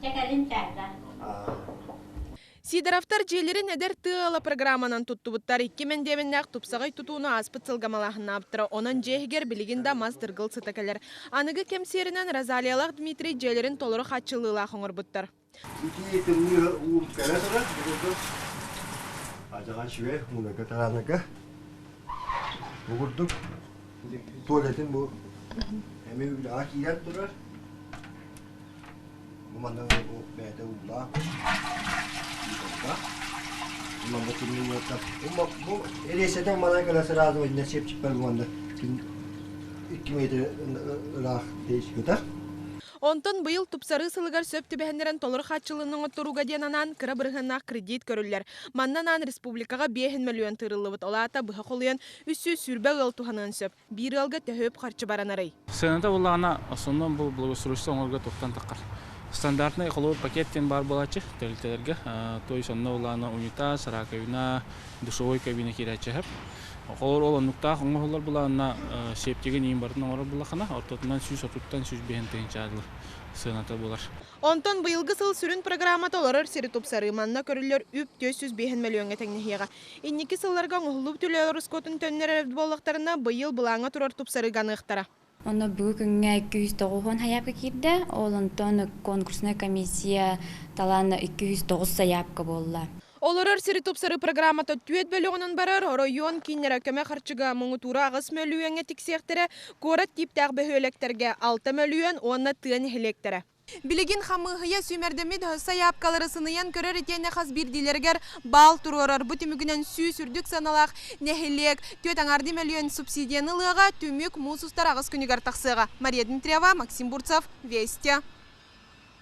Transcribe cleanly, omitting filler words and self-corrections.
Дьэ кэлин чаайда. Сидоровтар дьиэлэрин эдэр тыа ыала программанан туттубуттар. Икки мэндиэмэннээх тупсаҕай тутууну ааспыт сылга малааһыннаабыттара. Онон дьиэ иһигэр билигин да мас дыргыл сыта кэлэр. Аныгы кэм сиэринэн Розалиялаах Дмитрий дьиэлэрин толору хааччыллыылаах оҥорбуттар. Итии тымныы уум кэлэ турар. Адьаҕа үчүгэй, мунарга тараанарга. Бу курдук туалетын бу эмиэ үлэҕэ киирэн турар. Бу манна бу бэйэтэ уулаах. Манна тымныы уоттар. Бу эриэсэтэн манан кэлэ сразу иннэ сиэпчикпэр бу манна 2 метр ыраах тэйискитэр. Онтон быйыл тупсарыы сылыгар сөп түбэһиннэрэн толору хааччыллыыны оҥотторууга диэн анаан кыра бырыһыаннаах кредит көрүллэр. Манна анаан республикаҕа биэһин мөлүйүөн тыырыллыбыт, ол аата быһа холуйан 320 ыал туһаныан сөп. Биир ыалга төһө үп-харчы баранарый? Сыаната буоллаҕына, основном бу благоустройство оҥорго туохтан таххар. Стандартный холобур пакет диэн баар буолааччы тэрилтэлэргэ. То есть онно буоллаҕына унитаз, раковина, душевой кабина киирээччи сөп. Холобур ол оннуктаах оҥоһуллар буоллаҕына септигин иин барытын оҥорор буоллаххына, ортотунан 130-тан 105 тыһыынча дылы сыаната буолар. Онтон быйылгы сыл сүрүн программата олорор сири тупсарыы. Манна көрүллэр үп 405 мөлүйүөҥҥэ тэҥнэһиэҕэ. Инники сылларга оҥоһуллубут үлэ ороскуотун төннөрөр буоллахтарына, быйыл былааҥҥа турар тупсарыыга аныахтара. Онно бүгүн күҥҥэ 290 сайаапка киирдэ. Ол онтон конкурсная комиссия талаан 209 сайаапка буолла. Олорор сири тупсарыы программата түөрт бөлөҕүнэн барар, оройуон кииннэрэ көмө харчыга муҥутуура 8 мөлүйүөҥҥэ тиксиэхтэрэ, куорат тииптээх бөһүөлэктэргэ 6 мөлүйүөн уонна тыа нэһилиэктэрэ. Билигин хамыыһыйа сүүмэрдэммит сайаапкалары сыныйан көрөр итиэннэ хас биирдиилэригэр баал туруорар. Бу түмүгүнэн 100 үрдүк сыаналаах нэһилиэк 4,5 мөлүйүөн субсидияны ылыаҕа, түмүк муус устар 8 күнүгэр тахсыаҕа. Мария Дмитриева, Максим Бурцев, Вести.